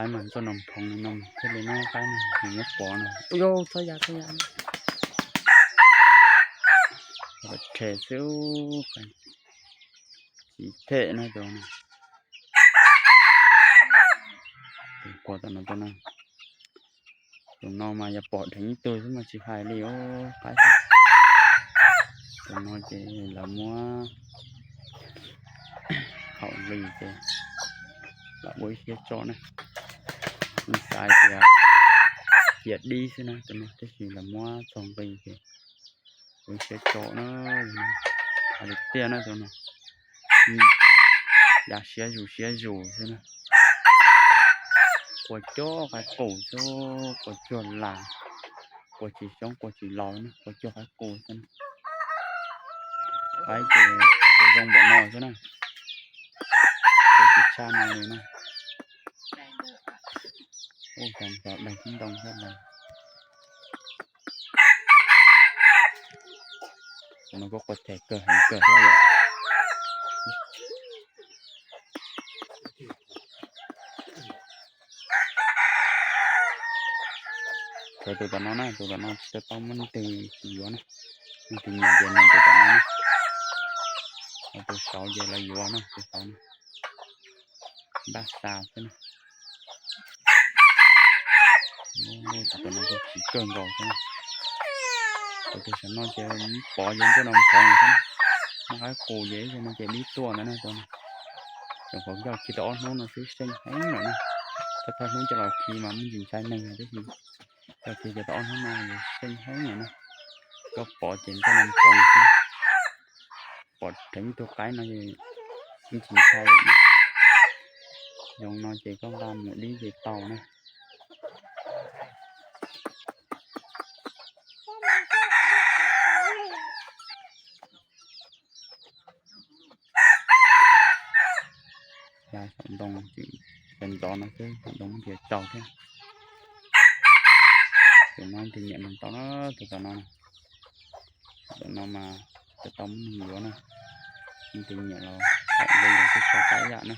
Qaib mas tuaj no phoov no thiaj li no, qaib no nws nyob pov no. Ua yau txhob ya txhob ya. Rhe xwb, tsis them no tus no. Tus quas tom no tuaj na. Tus no mas yog pom dheev ib tug xwb mas tsis hais li os qaib. Tus no ces lawv muab haum li ces lawv ua ib siab tso na. Xav tias cia dib xwb na tus no, tab sis lawv muab txog nqi ces ua ib siab tso na. Hais li tiag na tus no, ya siab zus siab zus xwb na. Quas coj qaib qus xwb, quas cuag las, quas tsis xyoob quas tsis laus na, quas cuag qaib qus xwb na. Qaib ces quas zoo npaum no xwb na, quas tsis tshaj no li na. Ua cas nrov dag tib ntoo thiab no. Tus no kuj quas them kawg heev kawg thiab yom. Txawm tus tom no na, tus tom no tsis tau tau muaj leej twg yuav na, leej twg nyiam ces nyiam tus tom no na. Tus saud ces lawv yuav na, tus saud na. Npaj xa xwb na. Tus no kuj txiv kawg nkaus xwb na. Tus saum no ces pov ces ntuj no pov xwb na. Muaj qaib qus ces ib zaug no ces dib tuaj ntawd na tus no. Tseem qhov coj khi tau ob hnub no xwb seej heev lawm na. Thawj thawj hnub coj los khi mas muaj ntsis ntshai neeg tab sis coj khi ces tau ob hnub no ces seej heev lawm na. Koj pov ces ntuj no pov xwb na. Pom dheev ib tug qaib no ces ib ntsis ntshai lawm na. Zoo no ces koj nqa mus dib ces tau na. Saum ntoo tseem ntxov no xwb, saum ntoo muaj ntiav tsaus thiab. Tus no tus nyiam no tau na, tus tom no, tus tom no mas tau tau muaj neeg yuav na. Tus nyiam los hom li los twb tso tau ib yam na.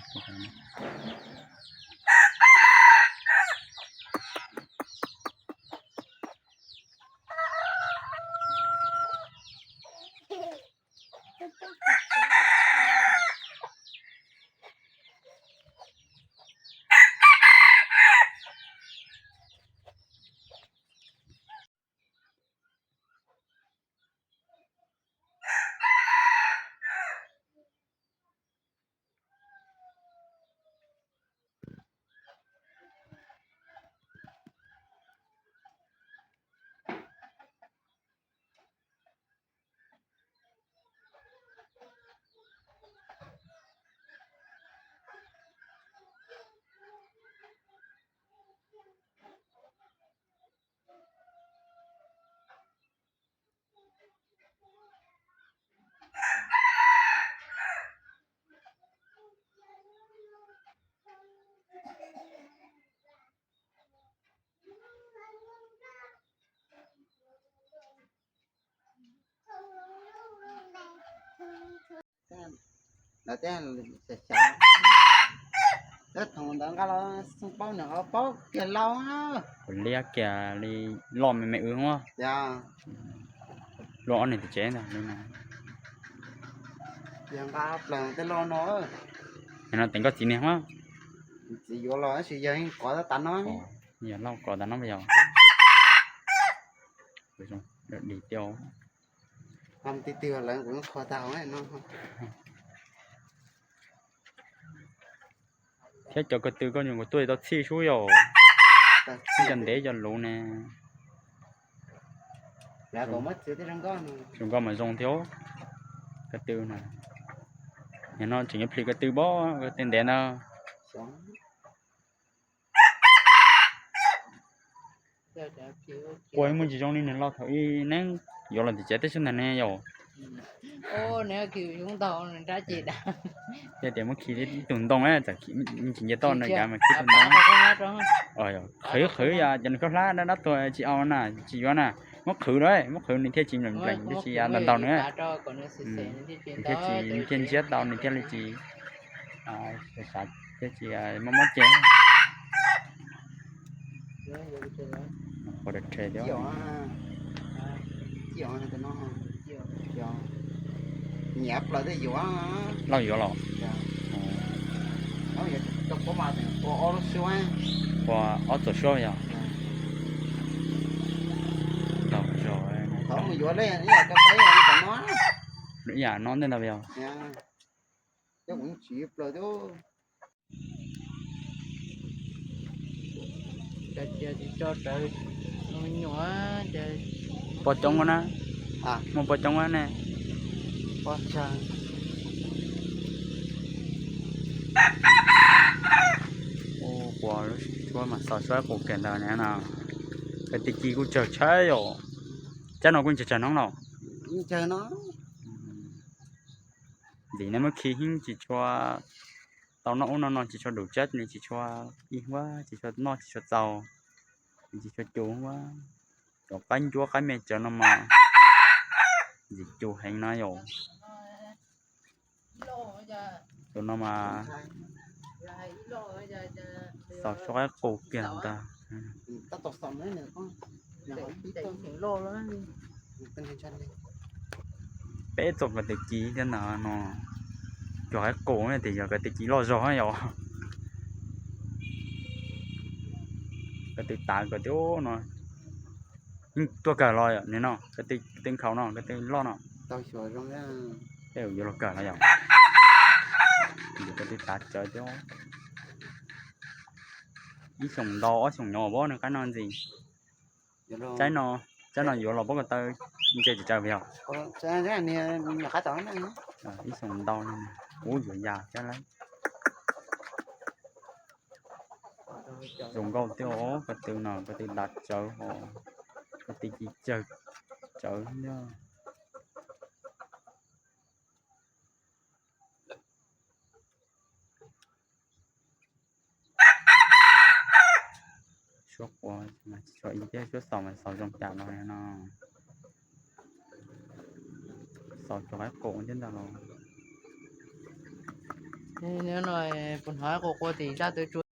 Ntawd thiaj xav xav, tab thoom ntawd nqa los xoo paub nws ho paub kiag lauj. Kuv liab kiag li loj me me wb huab. Luaj ob niag tim tsev ntag li no. Yog nqa plaws tej loj no. Nim no teem koj txiv niag huab. Txiv yuav los tab sis yog kov tas no. Yog lauj kov tas no yog. Dig tiag. Tig tig lawv kuv qhuas tag no. Thiab cov ko tw koj nyuam qhuav tuaj tau txhij sub yom. Txhij cov ntev cov luv ne. Zoo nkauj mas zoo thiab. Ko tw na. Nim no tseem yuav plhis ko tw pob, ko tw ntev ntag. Ua muaj tsis zoo li niag los thaum ub neb yuav los tim tsev teb xwb ntag ne yom. Yog tias muab khi ib tug ntoo, txawm tsis nce toj no cas mas khi tus ntoo. Qhwv qhwv yom, cov nws khaub hlab dab dab tuag tsis au na, tsis yuav na. Muab qhwv na, muab qhwv nws thiaj tsis nplees nplees, nws thiaj tsis ntau ntau na. Nws thiaj tsis, nws thiaj ntsiab tau, nws thiaj li tsis, thiaj tsis mob mob ces. Ua rhe thiab. Nyiam plaws thiaj yuav. Lauj yuav los? Ua ob txoos suab yog? Thaum mus yuav li ib yam no ntej ntag yog? Cov kuv tsis plaws thiab. Pos coob na. Muaj pos coob ne. Ua quas suab mas xaus suab qus kiag ntawd ne no. Kwv tij ci kuj tsawg tshaj yom. Cab no kuj tsawg tsawg hnub los. Vim nej muab khi heev tsis tshua tau noj ub noj no, tsis tshua dum tsab ne, tsis tshua ib huab, tsis tshua noj tsis tshua txaus, tsis tshua cu huab. Cov qaib ncuab qaib me tsawv no mas ntxim cu heev na yom. Tus no mas xaus suab qaib qus kiag ntag. Peb txoj ko taw ci thiab ntag no. Cov qaib qus tias yog ko taw ci loj zog yom. Ko taw tav ko taw no. Yeej tuaj kawg los yom, nim no ko taw nkhaus no ko taw loj no. Tej yuav luag kawg los yom. Ko taw tav tsawv thiab. Ib xyoos ntau ob xyoos nyob pab nws qaib no ntxiv. Tsaib no, tsaib no yuav los pab ko taw ntse tsis tsawg yog? Ib xyoos ntau li. Ub yuav ya thiab lawm. Zoo nkauj thiab os, ko taw no ko taw tav tsawv os, ko taw ci tsawv tsawv thiab. Suab quas mas tsis tshua ib thiab, suab xaus mas xaus zoo cas los no. Xaus cov qaib qus thiab ntag los. No puas hnov qaib qus qua tim zaj twv tsua?